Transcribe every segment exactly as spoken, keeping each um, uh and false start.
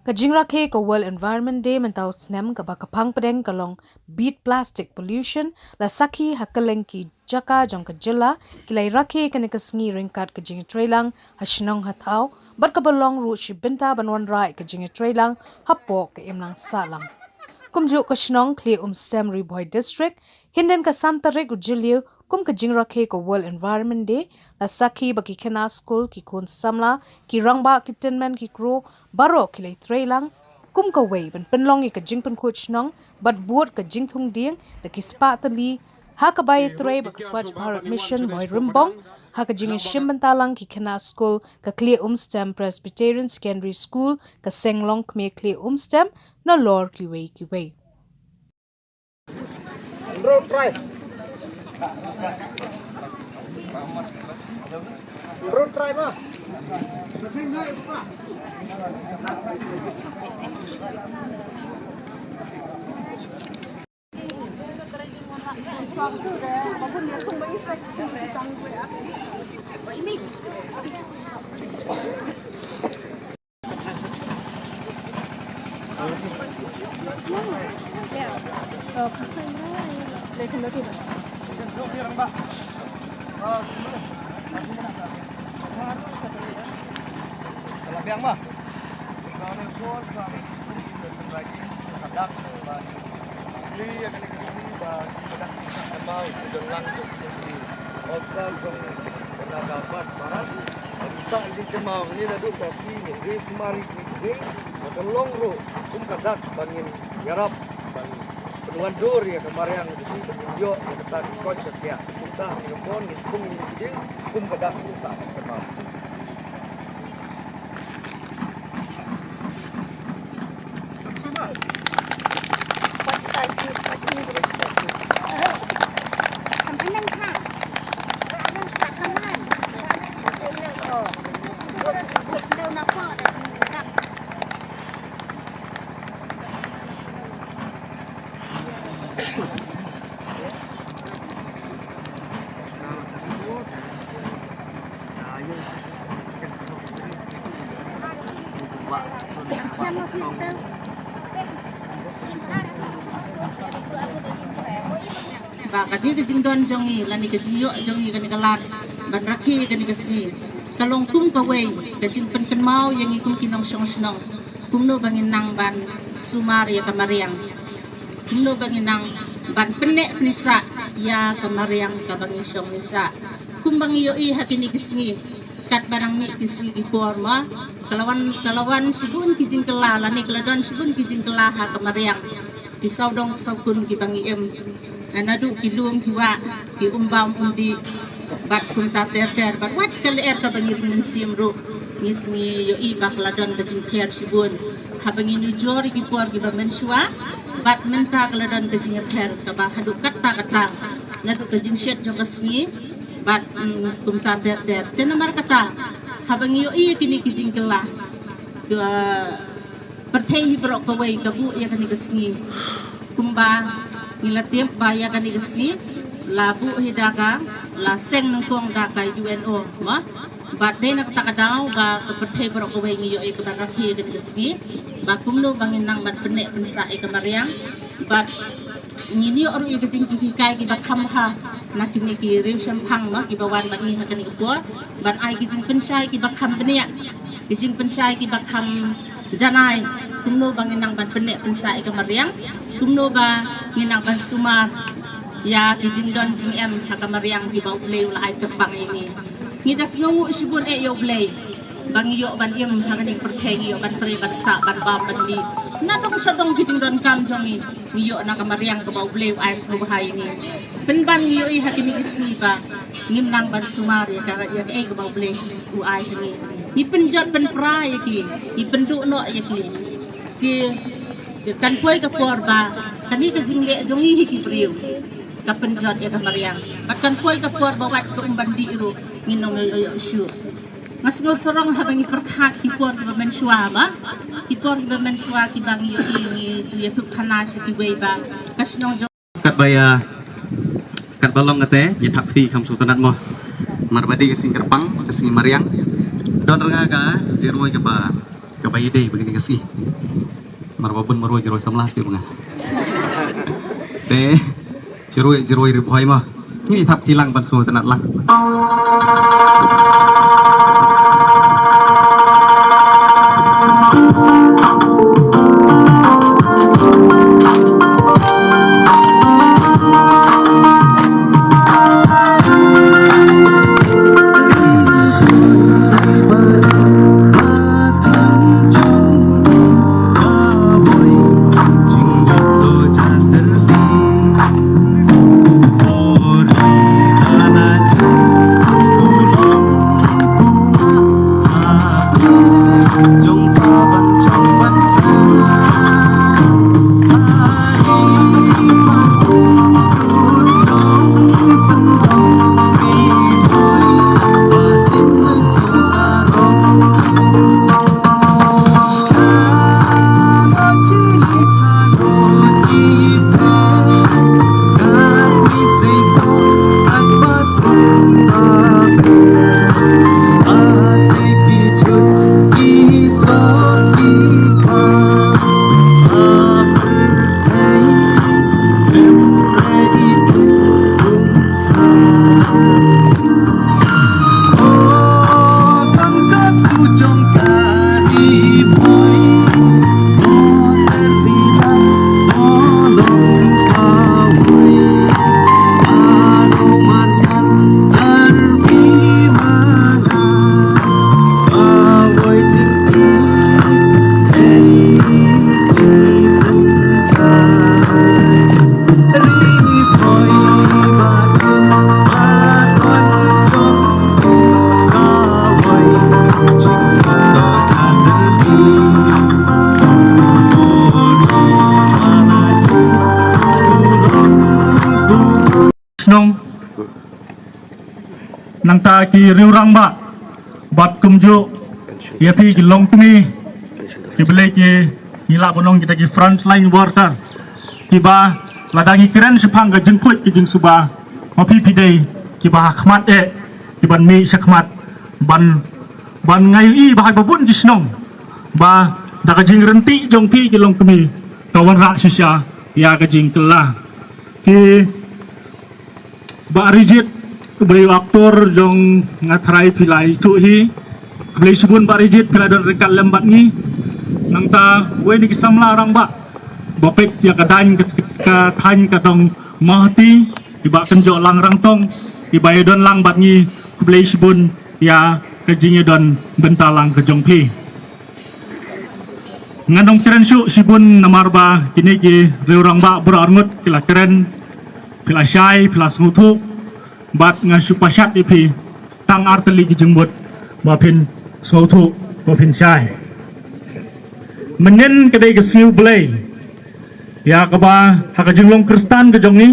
Ka jingrakhe ka World Environment Day mynta u snem kaba ka phang pdeng ka long Beat Plastic Pollution, la sakhi ha kylleng ki jaka jong ka jylla ki la ïarakhe kane ka sngi ryngkat ka jingïatreilang ha shnong ha thaw, bad kaba long ruh shi bynta ban wanrah ïa ka jingïatreilang hapoh ka imlang sahlang. Kumjuh ka shnong Khlieh Umstem, Ri Bhoi District, hynnin ka san tarik u Jylliew, kum ka jingrakhe ka World Environment Day, la sakhi ba ki khynnah skul, ki khun samla, ki rangbah, ki tymmen, ki kro, baroh ki la ïatreilang kum kawei ban pynlong ïa ka jingpynkhuid shnong bad bud ka jingthung dieng da ki spah tylli, ha kaba ïatrei bad ka Swachh Bharat Mission Bhoirymbong, ha ka jingïashim bynta lang ki khynnah skul ka Khlieh Umstem Presbyterian Secondary School, ka seng longkmie Khlieh Umstem, nalor kiwei kiwei. Road try. Road try ma. Ka long ruh kum ka dak ba ngin ïarap ban pynwandur ïa ka mariang jong ngi, ban ïoh ïa kata ka koit ka khiah. Kumta ha kane ka por ngin pung ïa ki dieng kum ka dak, kum ka dak. Ba kane ka jingdon jong ngi, lane ka jingïoh jong ngi kane ka lad ban rakhe kane ka sngi, ka long kum kawei ka jingpynkynmaw ïa ngi kum ki nongshong shnong, kumno ba ngin nang ban sumar ïa ka mariang, kumno ba ngin nang ban pynneh pynsah ïa ka mariang kaba ngi shong ngi sah. Kumba ngi ïohi ha kine ki sngi, katba nang mih ki sngi ki por ma, ka la wan, ka la wan shibun ki jingkylla, lane ka la don shibun ki jingkylla ha ka mariang. Ki sawdong sawkun kiba ngi im, naduh ki lum ki wah, ki umbam umdih, bad kumta ter ter, bad wat ka lyer kaba ngi ring mynsiem ruh, ngi sngi ïohi ba ka la don ka jingpher shibun. Haba ngi nujor ïa ki por kiba mynshuwa bad mynta, ka la don ka jingpher kaba haduh katta katta, naduh ka jingshet jong ka sngi bad, mm, kumta ter ter. Te namar kata, haba ngi ïohi ïa kine ki jingkylla, ka pyrthei hi baroh kawei ka buh ïa kane ka sngi. Kumba ngi la tip ba ïa kane ka sngi la buh hi da ka, la seng nyngkong da ka U N O, ma. Bad dei na kata ka daw ba ka pyrthei baroh kawei ngi ïoh ïa ka ban rakhe ïa kane ka sngi, ba kumno ba ngin nang ban pynneh pynsah ïa ka mariang. Bad ngin ïoh ruh ïa ka jinghikai kiba kham bha na kine ki riew shemphang, ma, kiba wan bad ngi ha kane ka por, ban ai ki jingpynshai kiba kham bniah, ki jingpynshai kiba kham janai, kumno ba ngin nang ban pynneh pynsah ïa ka mariang, kumno ba ngin nang ban sumar ïa ki jingdon jingem ha ka mariang kiba U Blei u la ai kyrpang ïa ngi. Ngi da sngewnguh shibun eh ïa U Blei ba ngi ïoh ban im ha kane ka pyrthei, ngi ïoh ban trei ban ktah, ban bam ban dih. Nadong shadong ki jingdonkam jong ngi, ngi ïoh na ka mariang kaba U Blei u ai sngewbha ïa ngi. Pynban ngi ïohi ha kine ki sngi ba ngim nang ban sumar ïa ka, ïa kaei kaba U Blei u ai ha ngi. Ngi pynjot pynpra ïa ki, ngi pynduh noh ïa ki. Te, te kan poi ka por ba kane ka jingleh jong ngi hi ki briew ka pynjot ïa ka mariang. Bad kan poi ka por ba wat ka um ban dih ruh ngin ym ïoh, ïoh shuh. Nga sngew sarong haba ngi pyrkhat ki por kiba mynshuwa, ba ki por kiba mynshuwa kiba ngi ïohi, ngi ju ïathuh khana sha kiwei ba ka shnong jong Katba ïa, katba long kata, ïa thap kti kham sngewtynnat mo. Namar ba dei ka sngi kyrpang, ka sngi mariang. Don rnga ka jingrwai kaba, ka Ba ïadei ba kine ka sngi. Mar ba bun marwei ki roi samla ki ba nga. Te, shi roi, shi roi Ri Bhoi ma. Ngi thap ti lang ban sngewtynnat lang. Shnong, nangta ki riewrangbah, bad kumjuh ïa phi ki longkmie, ki blei ki, ngi lah ban ong kita ki frontline worker, kiba lada ngi kren shaphang ka jingkhuid ka jingsuba, ma phi phi dei kiba ha khmat eh, kiban mih sha khmat, ban, ban nga ïohi ba ha kaba bun ki shnong, ba da ka jingryntih jong phi ki longkmie, ka wanrah shisha ïa ka jingkylla. Ki Bah Rijit, u briew aktor jong nga, tharai phi la ithuh hi. Khublei shibun Bah Rijit, phi la don ryngkat lem bad ngi. Nangta wei na ki samla rangbah ba peit ïa ka daiñ ka, ka thaiñ ka dong Mawhati, i Bah Kynjoh Lang Rangtong, iba ïadon lang bad ngi, khublei shibun ïa ka jingïadon bynta lang ka jong phi. Ngan ym kren shuh shibun namar ba kine ki riewrangbah baroh arngut ki la kren, phi la shai, phi la sngewthuh, bad ngan shu pashat ïa phi tang ar tylli ki jingmut ba phin sngewthuh, ba phin shai. Mynnin ka dei ka sngi U Blei, ïa kaba ha ka jinglong Khristan ka jong ngi,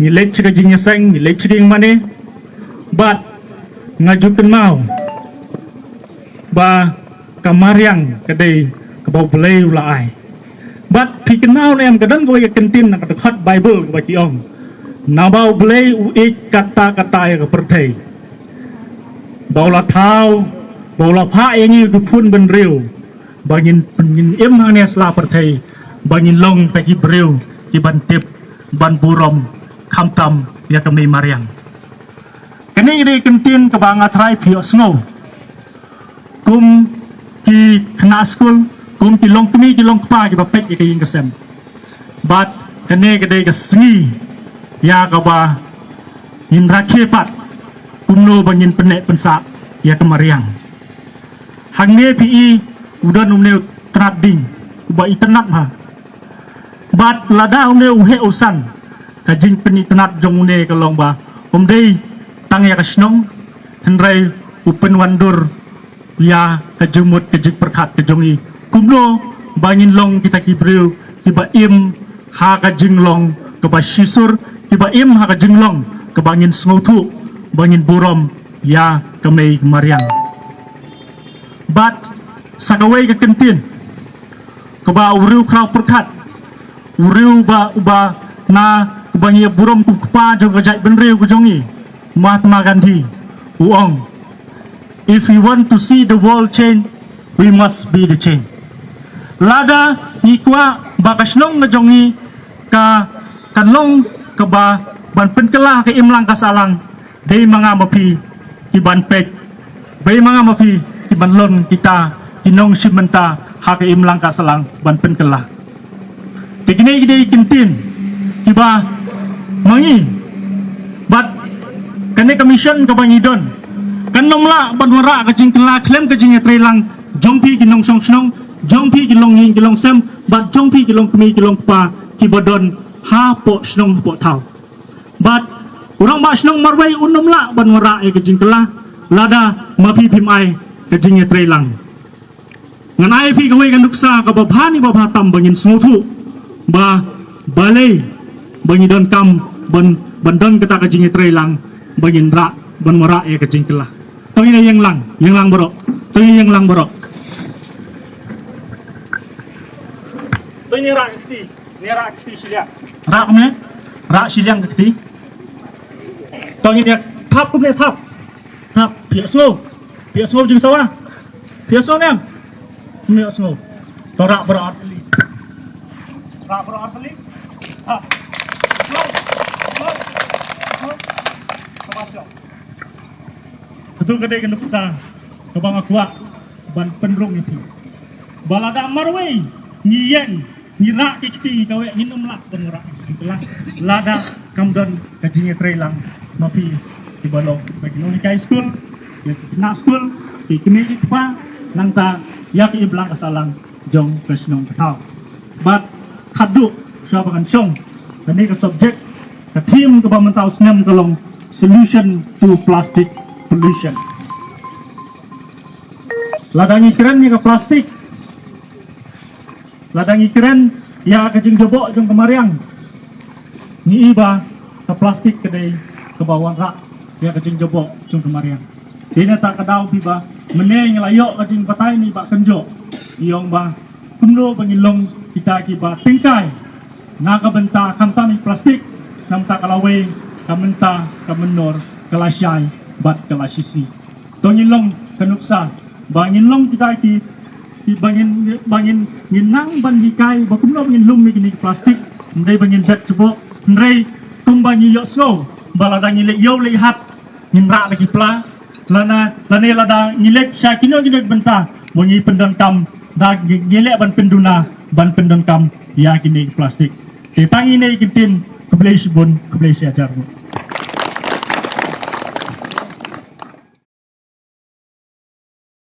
ngi leit sha ka jingïaseng, ngi leit sha ka ïingmane, bad nga ju kynmaw ba ka mariang ka dei kaba U Blei u la ai. Bad phi kynmaw ne em, ka don kawei ka kyntien na ka dkhot Baibl kaba ki ong, naba U Blei u ïeit katta katta ïa ka pyrthei, ba u la thaw, ba u la phah ïa ngi ki khun bynriew, ba ngin, ngin im hangne ha sla pyrthei, ba ngin long kita ki briew kiban tip, ban burom, khamtam ïa ka mei mariang. Kane ka dei ka kyntien kaba nga tharai phi ïohsngew kum ki khynnah skul, kum ki longkmie ki longkpa kiba peit ïa ka ïing ka sem. Bad kane ka dei ka sngi ïa kaba ngin rakhe pat kumno ba ngin pynneh pynsah ïa ka mariang. Hangne phi i u don une u tnat ding, uba itynnat bha. Bad lada une u heh u san, ka jingpynitynnat jong une ka long ba um dei tang ïa ka shnong, hynrei u pynwandur ïa ka jingmut ka jingpyrkhat ka jong ngi, kumno ba ngin long kita ki briew kiba im ha ka jinglong kaba shisur, kiba im ha ka jinglong kaba ngin sngewthuh, ba ngin burom ïa ka mei mariang. Bad sa kawei ka kyntien kaba u riewkhraw pyrkhat, u riew ba, uba na, uba ngi burom kum u kpa jong ka jaitbynriew ka jong ngi, Mahatma Gandhi, u ong, "If we want to see the world change, We must be the change. Lada ngi kwah ba ka shnong ka jong ngi ka kan long kaba ban pynkylla ka imlang ka sahlang, dei ma nga ma phi ki ban peit, dei ma nga ma phi ki ban long kita ki nongshim bynta ha ka imlang ka sahlang ban pynkylla. Te kine ki dei ki ktien kiba ma ngi bad kane ka mission kaba ngi don kan ym lah ban wanrah ka jingkylla khlem ka jingïatreilang jong phi ki nongshong shnong, jong phi ki longïing ki longsem, bad jong phi ki longkmie ki longkpa kiba don hapoh shnong hapoh thaw. Bad u rangbah shnong marwei un ym lah ban wanrah ïa ka jingkylla lada ma phi phim ai ka jingïatreilang. Ngan ai phi kawei ka nuksa kaba bha ne ba bha tam ba ngin sngewthuh ba balei ba ngi donkam ban, ban don kata ka jingïatreilang ba ngin rah, ban wanrah ïa ka jingkylla. To ngin ïeng lang, ïeng lang baroh. To ngin ïeng lang baroh. To ngin rah ka kti, ngin rah ka kti shiliang. Rah kumne, rah shiliang ka kti. To ngin ïa thap kumne, thap. Thap, phi ïohsngew. Phi ïohsngew jingsawa. Phi ïohsngew ne em? Phi ïohsngew. To rah baroh artylli. Rah baroh artylli. Thap. Katu ka dei ka nuksa kaba nga kwah ban pynrung ïa phi. Ba lada marwei ngi ïeng, ngi rah ki kti, kawei ngin ym lah ban wanrah. Lada kam don ka jingïatreilang ma phi kiba long ba ki nonghikai skul, ïa ki khynnah skul, ki kmie ki kpa, nangta ïa ka imlang ka sahlang jong ka shnong ka thaw. Bad khadduh shuwa ba ngan shong kane ka subject, ka theme kaba mynta u snem ka long Solution to Plastic Pollution. Lada ngi kren ïa ka plastik, lada ngi kren ïa ka jingjaboh jong ka mariang, ngi i ba ka plastik ka dei kaba wanrah ïa ka jingjaboh jong ka mariang. Te nangta ka daw phi ba mynne ngi la ïoh ka jingbatai na i Bah Kynjoh, i ong ba kumno ba ngin long kita kiba tyngkai na ka bynta khamtam ïa plastik, namar ka lawei ka mynta ka mynnor ka la shai bad ka la shisngi. To ngin long ka nuksa ba ngin long kita ki, ki ba ngin, ba ngin, ngin nang ban hikai ba kumno ba ngin lum ïa kine ki plastik. Hynrei ba ngin bet jaboh, hynrei kumba ngi ïohsngew ba lada ngi leit ïew leit hat ngin rah da ki pla, lane, lane lada ngi leit sha kino kino ki bynta ba ngi pyndonkam, da ngi, ngi leh ban pynduna, ban pyndonkam ïa kine ki plastik. Te tang ine i kyntien, khublei shibun, khublei shihajar nguh.